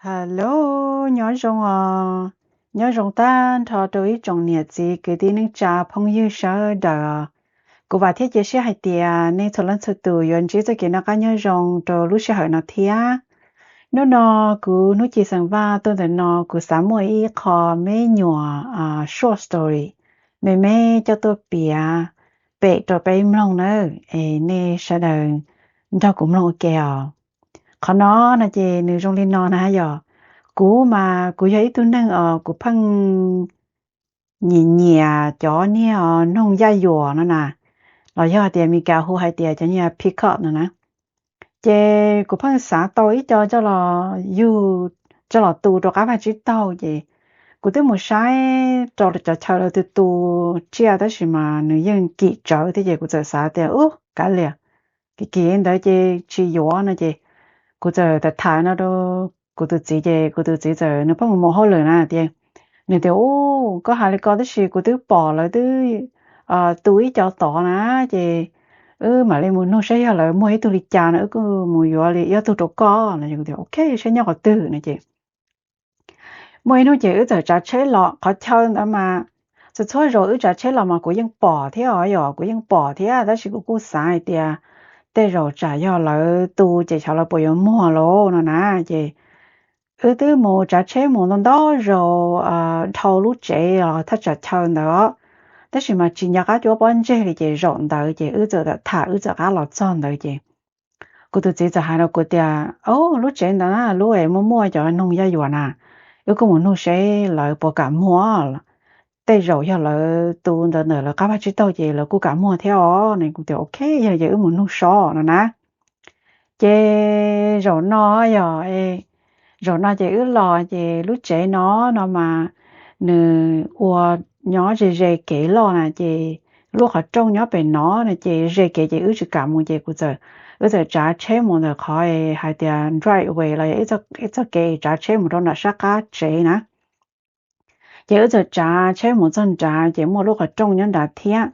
Hello, nyob zoo os. Nyob zoo tag nrho rau ib tsoom niam txiv kwv tij neej tsa phooj ywg sawv daws os. Kuv vam thiab cia siab hais tias nej txhua leej txhua tus yuav ntsib txoj kev noj qab nyob zoo rau lub sij hawm no thiab. Hnub no kuv Hnub Ci Xeem Vaj tuaj ntawm no kuv xav muaj ib qho me nyuam short story me me coj tuaj piav pem rau peb mloog nawb, es nej sawv daws nrog kuv mloog ua ke os. Qhov no no ces nws zoo li no na yog, kuv mas kuv yog ib tug neeg os kuv pheej nyiam nyiam cov niag noog yaj yuam no na, los yog tias Meskas hu hais tias cov niag peacock no na. Ces kuv pheej xav tau ib co coj los yug, coj los tu rau qab vaj tsib taug ces kuv twb mus saib rau cov chaw lawv tu tu tsiaj tab sis mas nws yeej kim tsawv thiab ces kuv txawm xav tias ub kav liam, kim kim ntawd ces tsis yuav no ces kuv txawm tham tham no rau kuv tus txiv ces kuv tus txiv txawm nws pheej mus mus hauj lwm na tias, nws tias ub koj hais li ko tab sis kuv twb pom lawv twb tu ib co tod na, ces wb mam li mus nug saib yog lawv muag ib tug li cas no wb kuj mus yuav li ib tug rau koj no. Kuv tias ok saib nyob qhov twg no ces muaj ib hnub ces wb txawm tsav tsheb los qhov chaw ntawd mas txhua txhua zaus wb tsav tsheb los mas kuv yeej pom thiab os, yog kuv yeej pom thiab tab sis kuv kuj xav hais tias tej zaum tsam yog lawv tu ces xyov lawv puas yuav muag lauj no na. Ces wb twb mus tsav tsheb mus ntau ntau zaus dhau lub tsev los thaj tsam chaw ntawd os, tab sis mas tsis nco qab cuab pob ntseg li ces zaum ntawd ces wb txawm tham tham wb txawm qab los txog ntawd ces kuv tus txiv txawm hais rau kuv tias, o, lub tsev ntawd na lub es muaj muaj cov noog yaj yuam na, wb kuj mus nug seb lawv puas kam muag, tej zaum yog lawv tu ntawd ntawm lawv qab vaj tsib taug ces lawv kuj kam muag thiab os no. Kuv tias ok yog ces wb mus nug seb no na. Ces zaum no yog, zaum no ces wb los ces lub tsev no no mas nws ua nyob ze ze kev loj na ces lub qhov rooj nyob pem no no ces ze kev ces wb tsis kam mus ces kuv txawm, wb txawm tsav tsheb mus ntawm qhov hais tias driveway los yog ib txoj kev tsav tsheb mus rau nram sab qab tsev na. Ces wb txawm tsav tsheb mus txog nrad ces muaj lub qhov rooj nyob nrad thiab.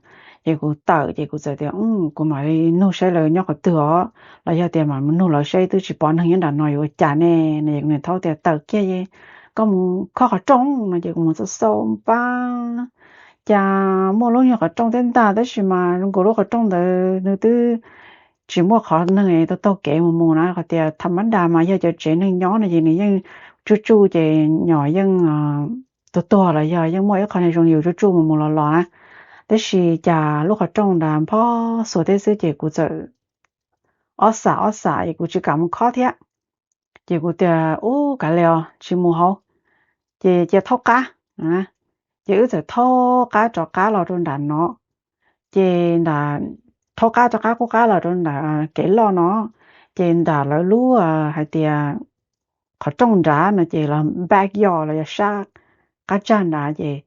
Ces kuv tawm ces kuv txawm tias kuv mam li nug seb lawv nyob qhov twg os, los yog tias mam mus nug lawv seb twb tsis pom neeg nyob nram no yuav ua cas ne no. Ces nws thaub tias tawm kiag koj mus khob qhov rooj no ces kuv mus xauj xauj npab cas muaj lub nyuag qhov rooj thiab ntag tab sis mas zoo nkaus lub qhov rooj ntawd nws twb tsis muaj qhov neeg taug taug kev mus mus na, qhov tias tham mab das mas yog cov tsev neeg nyob no ces nws yeej tsuj tsuj ces nyom yeej tuag tuag los yog yeej muaj ib qho neeg zoo yus tsuj tsuj mus mus los los na. Tab sis cas lub qhov rooj nrad nphob xuas thiab xwb ces kuv txawm ob xam ob xam es kuv tsis kam mus khob thiab. Ces kuv tias ub kav liam os tsis mus hauv, ces cia thaub qab. Ces wb txawm thaub qab rov qab los rau nram no, ces nram, thaub qab rov qab qub qab los rau nram kev loj no, ces nram lawv lub hais tias qhov rooj nrad no ces los back yard los yog sab qab tsag nrad ces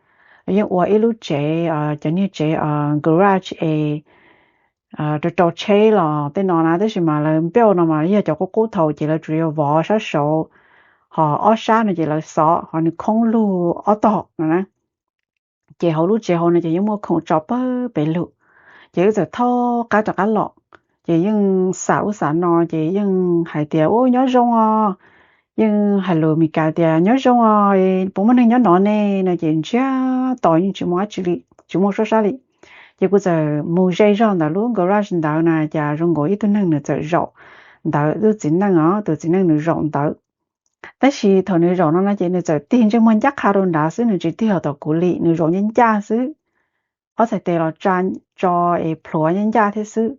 yeej ua ib lub tsev, cov niag tsev garage es rau rau tsheb los tej no na, tab sis mas lawv build no mas yog cov qub qub thaum ces lawv tsuas yog vov sab saud, ho ob sab no ces lawv xov ho nws khoob lug ob tog no na. Ces hauv lub tsev hauv no ces yeej muaj khoom tso pawg pes lug. Ces wb txawm thaub qab rov qab los, ces yeej xam ub xam no ces yeej hais tias ub nyob zoo os, yeej hais lus Meskas tias nyob zoo os, puas muaj neeg nyob no ne no ces ntsiag to yeej tsis muaj dab tsi li, tsis muaj suab sab li. Ces kuv txawm mus ze zog ntawm lub garage ntawd na cas zoo nkaus ib tug neeg nws txawm zaum ntawd, tus txiv neej os, tus txiv neej nws zaum ntawd. Tab sis thaum nws zaum no no ces nws txawm tig ntsej muag ncaj qha rau nrad xwb, nws tsis tig los tom kuv li, nws zaum ncaj ncaj xwb, ob txhais tes los tsa tso es plhuav ncaj ncaj thiab xwb.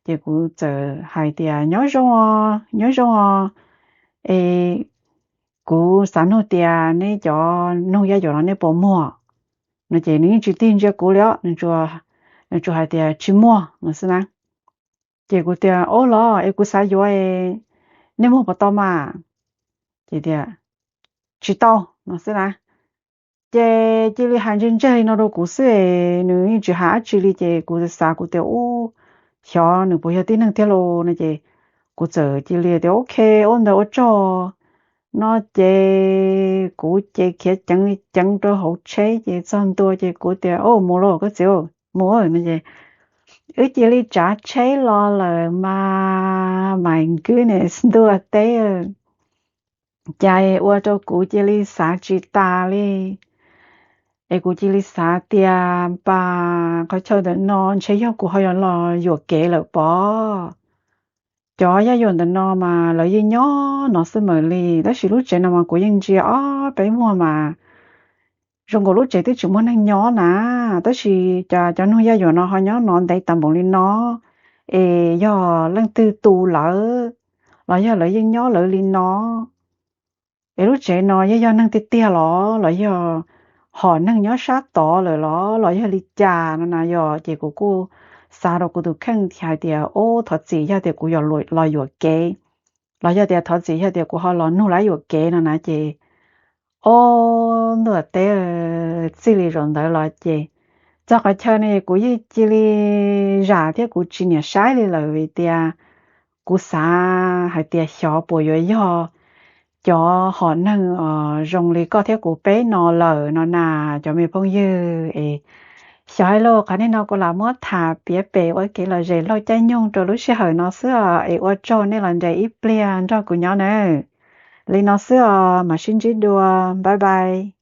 Ces kuv txawm hais tias nyob zoo os, nyob zoo os, es kuv xav nug tias neb cov noog yaj yuam no neb puas muag no ces nws yeej tsis tig ntsia kuv li os, nws tsuas hais tias tsis muag no xwb na. Ces kuv tias ub los es kuv xav yuav, nej muag puas tau mas? Ces tias tsis tau no xwb na. Ces cia li hais ntseg ntseg li no rau kuv xwb es nws yeej tsis hais dab tsi li ces kuv xav kuv tias ub, xyov nws puas yog tib neeg thiab lauj no ces kuv txawm cia li tias ok ua ntawd ua tsaug no ces kuv ces khiav ceev li ceev rau hauv tsheb ces txog ntua ces kuv tias ub mus lauj koj txiv, mus no ces wb cia li tsav tsheb los lawm mas, my goodness ntuj teb, Cas ua rau kuv cia li xav tsis tas li, es kuv cia li xav tias pas qhov chaw ntawm no ntshe yog kuv ho yuav los yuam kev lawm pob. Cov yaj yuam ntawm no mas lawv yeej nyob no xwb mas li, tab sis lub tsev no mas kuv yeej ntsia ob peb muag mas zoo nkaus lub tsev twb tsis muaj neeg nyob na, tab sis cas cov neeg yaj yuam no ho nyob no ntev tas npaum li no, es yog leej twg tu lawv los yog lawv yeej nyob lawv li no. Es lub tsev no yog yog neeg tiag tiag los los yog hom neeg nyob sab tod lawm los los yog li cas no na yog? Ces kuv kuj xav rau kuv tus kheej hais tias, Ub, thov txim yog tias kuv yuav los yuam kev, los yog tias thov txim yog tias kuv ho los nug lawv yuam kev no na. Ces ob ntuj teb, txij li zaum ntawd los ces txog qhov chaw no kuv yeej cia li zam thiab kuv tsis niam saib li lawm vim tias kuv xav hais tias xyov puas yuav yog cov hom neeg zoo li koj thiab kuv peb no lawm no na, cov me phooj ywg es. Xyov hais lus qhov nej no kuv lam muab tham piav pem ua kev lom zem laug caij nyoog rau lub sij hawm no xwb os, es ua tsaug nej los nres ib pliag nrog kuv nyob nawb. Li no xwb os, mam sib ntsib dua, bye bye.